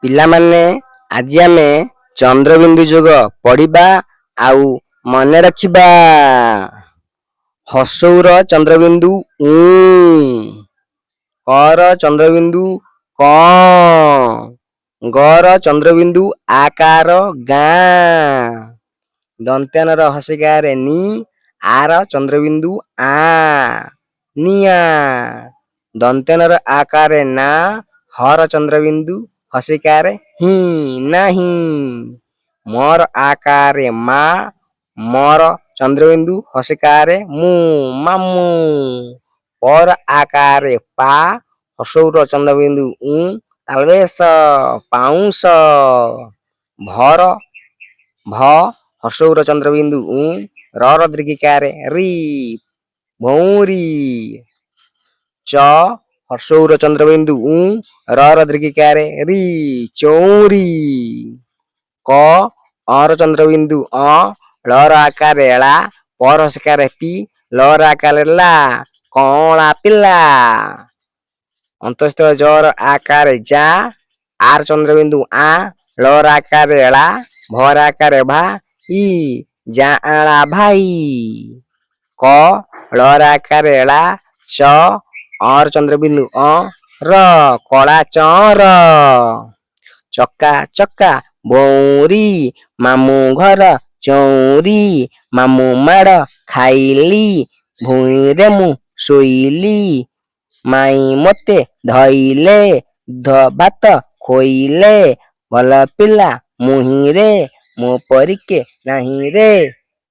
ପିଲାମାନେ, ଆଜି ଆମେ ଚନ୍ଦ୍ରବିନ୍ଦୁ ଯୋଗ ପଢିବା ଆଉ ମନେ ରଖିବା। ହସଉର ଚନ୍ଦ୍ରବିନ୍ଦୁ ଉଁ, କର ଚନ୍ଦ୍ରବିନ୍ଦୁ କଁ, ଗର ଚନ୍ଦ୍ରବିନ୍ଦୁ ଆକାର ଗାଁ, ଦନ୍ତାନର ହସିକାରେ ନି, ଆର ଚନ୍ଦ୍ରବିନ୍ଦୁ ଆଁ, ନିଆଁ। ଦନ୍ତାନର ଆକାରେ ନା, ହର ଚନ୍ଦ୍ରବିନ୍ଦୁ ହସିକାରେ ହିଁ, ନାହିଁ। ମର ଆକାରେ ମା, ମର ଚନ୍ଦ୍ରବିନ୍ଦୁ ହସିକାରେ ମୁଁ, ମାମୁଁ। ପର ଆକାରେ ପା, ହସଉର ଚନ୍ଦ୍ରବିନ୍ଦୁ ଉଁ, ତାଲବେଶ, ପାଉଁଶ। ଭର ଭ, ହସଉର ଚନ୍ଦ୍ରବିନ୍ଦୁ ଉଁ, ରର ଦୀର୍ଘିକାରେ ରି, ଭଉଁରୀ। ଚ, ହସଉର ଚନ୍ଦ୍ରବିନ୍ଦୁ ଉଁ, ରର ଦୀର୍ଘିକାରେ ରି, ଚଉଁରୀ। କ, ଅର ଚନ୍ଦ୍ରବିନ୍ଦୁ ଅଁ, ଳର ଆକାରେ ଳା, ପର ହସିକାରେ ପି, ଲର ଆକାରେ ଲା, କଅଁଳା ପିଲା। ଅନ୍ତସ୍ଥ ଜର ଆକାରେ ଯା, ଆର ଚନ୍ଦ୍ରବିନ୍ଦୁ ଆଁ, ଳର ଆକାରେ ଳା, ଭର ଆକାରେ ଭା, ଇ, ଯାଆଁଳା ଭାଇ। କ, ଳର ଆକାରେ ଳା, ଚ, ଅର ଚନ୍ଦ୍ରବିନ୍ଦୁ ଅଁ, ର, କଳା ଚଅଁର। ଚକା ଚକା ଭଉଁରୀ, ମାମୁଁ ଘର ଚଉଁରୀ, ମାମୁଁ ମାଡ଼ ଖାଇଲି, ଭୂଇଁରେ ମୁଁ ଶୋଇଲି, ମାଇଁ ମୋତେ ଧଇଲେ, ଦୁଧ ଭାତ ଖୋଇଲେ, ଭଲ ପିଲା ମୁହିଁରେ, ମୋ ପରି କେ ନାହିଁରେ।